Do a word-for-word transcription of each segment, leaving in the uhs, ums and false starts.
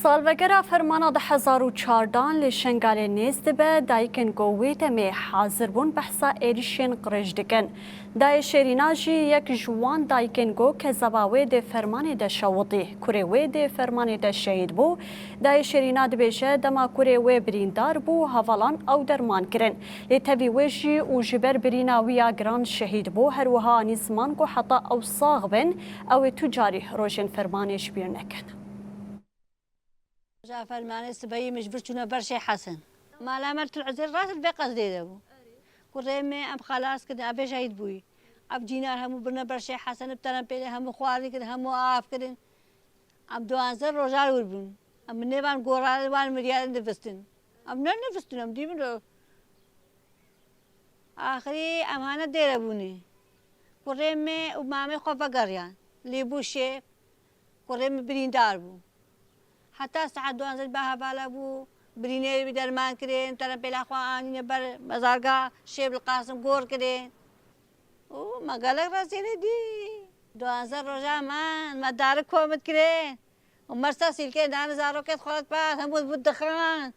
Salvegera fermana du hezar û çardan li Şengalê nêz dibe, dayikên ku wê demê hazir bûn behsa êrişên qirêj dikin. Dayê Şêrîna jî yek ji wan dayikên ku kezeba wê di fermanê de şewitî. Kurê wê di fermanê de şehîd bû. Dayê Şêrîna dibêje, dema kurê wê birîndar bû, hevalan ew derman kirin. Lê tevî wê jî û ji ber birîna wî ya giran şehîd bû. Her wiha anî ziman ku heta ew sax bin, ew ê tu carî rojên fermanê ji bîr nekin. Roja fermanê sibehî min ji vir çûne ber Şêx Hesen. Mala me li Til Ezêr rast li vê qezdê de bû. Kurê me em xelas kirin, ev ê şehîd bûyî. Ev cînar hemû birine ber Şêx Hesen, bi terempêlê hemû xwarin kirin, hemû av kirin. Em duwazdeh roja li wir bûn. Em bi nêvan goralê wan miriyarên divistin. Em ne nivistin, em dî min re. Axirî em hane dêre bûnê. Kurê me û mamê xwe vegeriyan. Lê bû şêv, kurê me birîndar bû. Heta saet duwazdeh ba hevala bû, birînê wî derman kirin, terempêla xwe anîne ber mezarga, şêv li Qasim gor kirin. Û me gelek rezîlî dî. Duwazdeh roja me, me darik komit kirin. Û mersa sîlkê dane zarokê xwe pat, hemû bû dixan.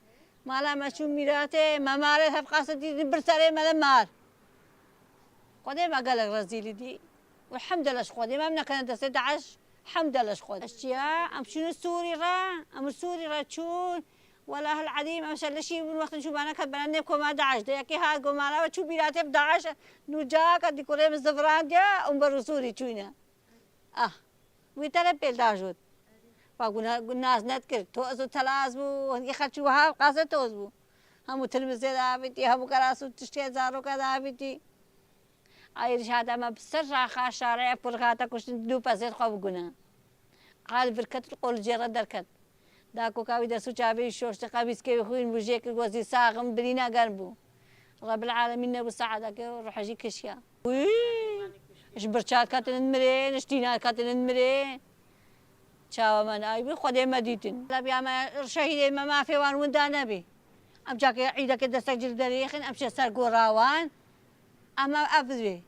Mala me çû mîratê, me malê hev qasê dîtin bir serê me de mar. Xwedê me gelek rezîlî dî. Û hemdele ji Xwedê, me em nekene destê DAIŞ, hemdele ji Xwedê. Eştiya, em çûne Sûrî re, em Sûrî re çûn. Wela hel edîm, em şer leşî bûn, wextin çû bana ket bana nêv koma DAIŞ de. Yekê hat gomana we çû mîratê DAIŞ, nû caka dî kurê min zivirandiye, û ber Sûrî çûne. Ah, wî tere pêl dajot. Pa guna, guna nas net kir. Toz û telaz bû, hingî xerçî wiha qase toz bû. Hemû tilmizê davîtî, hemû keras û tiştê zaroka davîtî. Ay rişata me bi ser raxa şarê ev kurxata kuştin dû pezêt xwe biguna. Qal vir ket li qol cê re derket. Da koka wî de sû çavê wî şoşti, qevîskê wî xwîn bû jê kir, gozî saxim birîna germ bû. Rebil alemîn nebû saeteke ruhe jî kişiya. Wî! Ji birçat ketinin mirê, ji tîna ketinin mirê. Çawa me neayî bû, Xwedê me dîtin. Lebiya me şehîdê me mafê wan winda nebî. Em cakê îdeke destek ji li derê yêxin, em çe ser gora wan. Em ev, ev bê.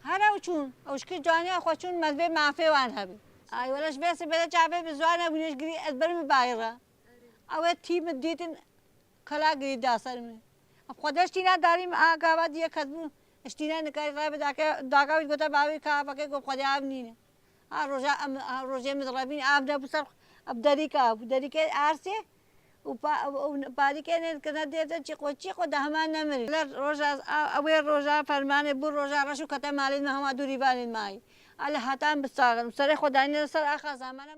Her ew çûn, ew ji kî caniya xwe çûn, me divê mafê wan hebî. Ay wele ji vê sibê de çavê bi ziwan hebûn, ji girî ez berim bayira. Ew ê tî min dîtin, kela girî da ser min. Ev Xwedê ji tîna darî min, a gava diye ket bû. Ji tîna nikarî rabe dake, daka wî gote bavê ka veke, got Xwedê av nîne. A roja em, a rojê min revîn, av nebû ser, ev derîka bû, derîkê arsê û pa-, û parîkê nê dikirine dêr de çîqo, çîqo de heman nemirî. Ler roja, a, ew ê roja fermanê bû, roja reş û kete malên me hema dûrîvanên mayî. A li hatan bi saxin, serê xwe danîne ser axa zamana.